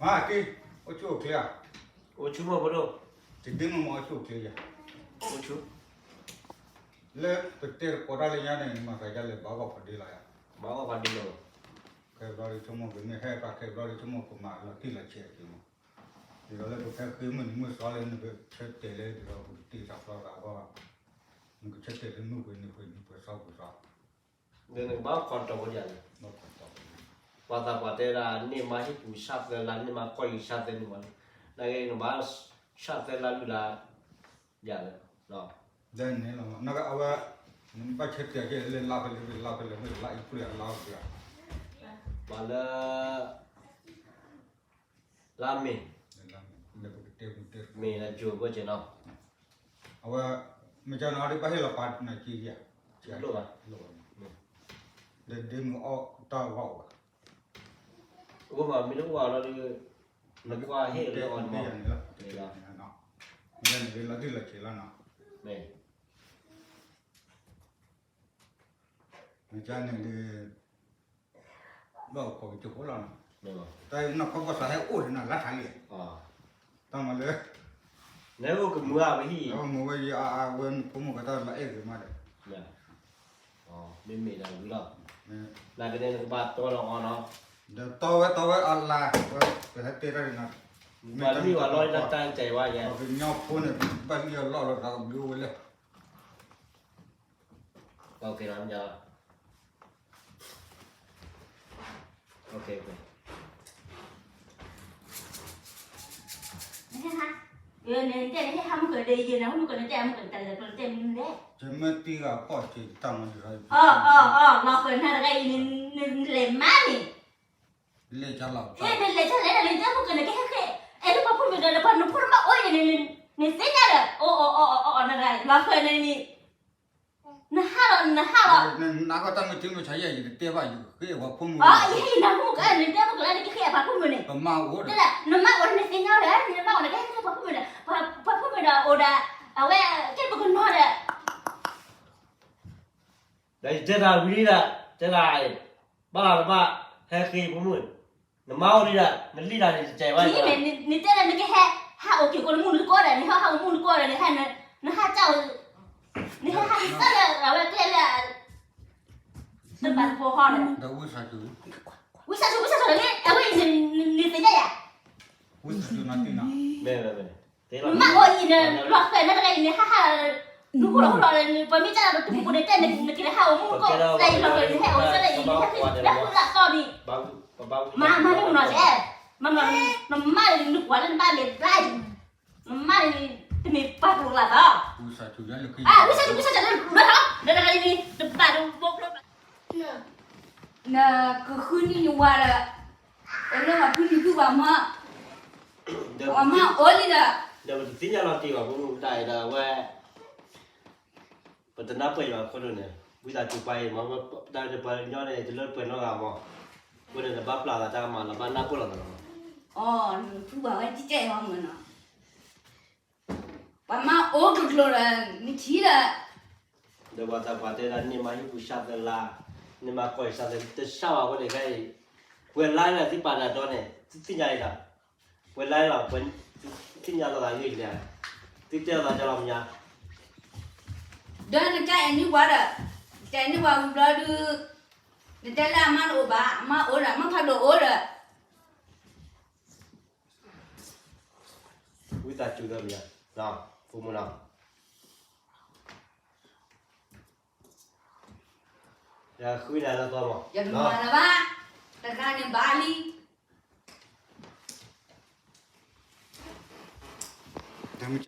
မၤတံၢ်, အိၣ်ဆူၣ်အိၣ်ချ့ဧါ. အိၣ်ဆူၣ်မ့ၢ်ဖိဒိၣ်, တဒ့မုၣ်မ့ၢ်အိၣ်ဆူၣ်အိၣ်ချ့ဧါ. အိၣ်ဆူၣ်, လၢပတဲတကိးတၢ်လၢညါန့ၣ် နမၤသးဒ်လဲၣ်, ဘၣ်ဂီၢ်ဖးဒ့လီၤ, ဘၣ်ဂီၢ်ဖးဒ့လီၤ. ခဲဘျီဒ်ဆိကမိၣ် ပမ့ၢ်ဟဲပာ်ခဲဘျီဒ်ဆိကမိၣ် ပမၤလီၤတံၢ်လီၤဆဲးက့ၤမး, ဒ်သိးလၢပဖဲဃ့မုၢ်နံၤမုၢ်သီလၢနကဆၢတဲာ်လၢ ဒ်သိးပကတ့ၢ်သးဖျီသးအဂီၢ်, နကဆၢတဲာ်လၢမုၢ်ပှဲၤနံၤပှဲၤနံၤပှဲၤသီပှဲၤသီ ဒီးနကဘၣ်ခီတီၤဝဲဒၣ်န့ၣ်, ပှၤသးပှၢ်တဲဒၣ်န့ၢ်မါဟံၣ်ပူၤဆၣ်သၢလါ န့ၢ်မါကီၢ်ယံၤဆၣ်သၢနံၣ်မး, နာ်က့နဘၣ်ဆၣ်သၢလါလွံၢ်လါ, ယၤလၢ, ဒ်န့ၣ်လီၤ, နအဝဲ, နဘၣ်ဆၢတဲာ်က့ၤလၢလါဖဲလဲၣ် လါဖဲလဲၣ် မ့ၢ်လါအ့ဖြ့ၣ်အလါအီၤ, ပှၤလၢ လါမ့ၤ, မ့ၢ်လၢကၠိဘၣ်က့ၤနီၤ, အဝဲ, မ့ၢ်ကနၤဒ်ဘၣ်ဟ့ၣ်လီၤပာ်နၤက့ၤယၤ, လိၣ်ဘၣ်, ဒီးဒ့မုၣ်အီၣ်တၢ်ဂီၢ်ဘၣ်, အိၣ်မးမ့ၢ်တအိၣ်ဘၣ်လီၤဒီး, နကွၢ်ဟ့ၣ်လၢအီၤန့ၣ်, မ့ၢ်လီၤတံၢ်လီၤဆဲးလီၤနီၤ, မ့ၢ်, မ့ၢ်ကန့ၣ်ဒီး ဘၣ်အိၣ်ခိးက့ၤကၠိဖိလီၤနီၤ, တၢ်နီၢ်ခိကီၢ်သးဟဲအိၣ်ဒီးနၤလၢထးလံ, တၢ်မၤလၢ, နအိၣ်ကမုာ်အဝဲဟံၣ်, မုာ်ဝဲယအဝဲဖိမုၣ်ကတၢၢ်လီၤအဲၣ်ဂ့ၤမးဒီး, မ့မ့ၢ်ဒီးဝံၤလီၤ, နာ်က့န့ၣ်နကဘၣ်တီလီၤအီၤနီၤ, ဒီးတီဝဲတီဝဲအလါ, ပဟဲတဲတၢ်န့ၣ်, မ့ၢ်တၢ်မ့ၢ်ဝဲလီၤတၢ်တၢ်ကဲဝဲယဲ, ပှၤကညီဖိန့ၣ် ဘၣ်လံအလီၢ်လီၤ တၢ်ကဘျုးဝဲလဲၣ် နတဲနဟဲဟးမုၢ်ကဒီးယဲန့ၣ် ဟဲမုၢ်ကနတဲမုၢ်ကနတဲမုၢ်လဲၣ်, လီၤဃၢၤနၤတဂၤအံၤန့ၣ်, နလဲၤမါန့ၣ်, နလဲၤတၢ်လဲၣ်ဒီး နတဲမုၢ်ကနကဟဲဃ့, အဲၣ်ဒိၣ်ပှၤဖိမုၣ်ဒီး ပှၤနဖိနမါအိၣ်အံၤန့ၣ်, နသ့ၣ်ညါဒီး, အီၤအီၤအီၤအီၤနတဂၤအံၤ လီၤဃၢၤနၤန့ၣ် နဟးလီၤ နဟးလီၤ, နနာ်က့တၢ်မ့ၢ်ထံမ့ၢ်ဆါယဲ ယတတဲဘၣ် ယကဃ့ပှၤဖိမုၣ်, အီၤ ယဟဲယနၢ်မုၣ်ကနတဲမုၢ်ကနနကဟဲပှၤဖိမုၣ်န့ၣ်, ပမါအိၣ်ဒီး, နမါအိၣ်ဒီးနသ့ၣ်ညါဒီး နမါအိၣ်နကဟဲဃ့ပှၤဖိမုၣ်ဒီး, ပှၤဖိမုၣ်ဒီးအိၣ်ဒီး, အဝဲကဲပကနီၤဒီး ဒီးယတဲတၢ်ဝံၤဒၣ်, တဲဒၣ်, ဘၣ်လၢနဘၣ်ဟဲဃ့ဖိမုၣ်, နမါအိၣ်ဒံးဒၣ် နလံၣ်တၢ်န့ၣ်တစဲးဘၣ်, နတဲလၢနကဟဲ, ဟးအိၣ်က့ၤကိးနမုၣ်နကိးဒီး နဟဲဟးအိၣ်မုၣ်နကိးဒီး နဟး, နဟဲဟးက့ၤတၢ်လၢအဝဲကျဲလၢ, တဘၣ်တဖိဟီဒီး, ဝံသးစူၤ ဝံသးစူၤန့ၣ် အဝဲအံၤ, နသ့ၣ်ညါယၤ နမါအိၣ်အံၤန့ၣ် လီၤဃဲၤနတဂၤအံၤန့ၣ် ဟးဟး, နဟူလီၤဟူလီၤန့ၣ် ပှၤမ့ၢ်ကၢ်ဒီးတပူၤပူၤန့ၣ် တဲနကလဲၤဟးအိၣ်မူကိး သးအံၤလီၤဃဲၤန့ၣ် ဟဲအိၣ်စ့ၢ်ကီးအံၤန့ၣ် ဟဲလၢဟူလၢသီန့ၣ်, မၤမၤန့ၣ်မနီၤစဲး, မၤမၤ, နမါန့ၣ်နကွၢ်လၢနဘၣ်လဲၤဘျါအံၤ, နမါန့ၣ် တမ့ၢ်ပှၤကျိၤလၢသီ, ဝံသးစူၤ ဝံသးစူၤ လၢထီၣ် လၢတဂၤအံၤန့ၣ် တဘၣ်တဘိကျိၤဘၣ် နကဃုနံၤယဝၤဒီး, လၢပှၤဖုနံၤသူၣ်ပှၤမါ, ပှၤမါအိၣ်လံဒီး, ဒီးပတသ့ၣ်ညါလီၤတံၢ်ဘၣ် ဖိမုၣ်တၢ်အံၤဒီးအဝဲ, ပတနၢ်ပၢၢ်ယွၤအခိၣ်ဒိၣ်န့ၣ် ဝံသးစူၤပှၤအံၤမး တၢ်ပှၤကညီန့ၣ် တလၢပှဲၤနီတဂၤမး, အဃိန့ၣ် နဘၣ်ပျၢ်သးတၢ်ကမၣ် နဘၣ်နၢ်ပၢၢ်လီၤသးလီၤမး, အီၤ နဖုပှၤဝဲကဲကဲအီၤမးနီၤ ပှၤမါအိၣ်ကျိၤကျိၤဒီး နထံၣ်ဒီး, ဒီးပှၤသးပှၢ်တဲဒၣ် န့ၢ်မါဟံၣ်ပူၤစှၤသၢလါ, န့ၢ်မါကီၢ်အံၤစှၤသၢ, တစှၤဘၣ်အဃိန့ၣ်ခဲအံၤ, ပှဲၤလါလၢသုပာ်တၢ်ဒီးန့ၣ် သုသ့ၣ်ညါအံၤဒီး, ပှဲၤလါလီၤ, ပှဲၤ, သ့ၣ်ညါလီၤသးဂ့ၢ်လံ, သုတဲလီၤသးကလီၤမညါ, ဒီးနတၢ်အဲၣ်နုၢ်ပှၤဒီး, တၢ်အဲၣ်နုၢ်ပှၤဝံၤဘျီဒုး, နတဲလၢအမါတအိၣ်ဘၣ်, အမါအိၣ်ဒီး အမါဖးဒိၣ်အိၣ်ဒီး ဝံသးစူၤဒီးမ့ၢ်, ဖိမုၣ်နီၤ, ယဃုနၤလၢသီမး, ယတမၤလၢၤဘၣ်, တဂၤန့ၣ်ဘၣ်လံ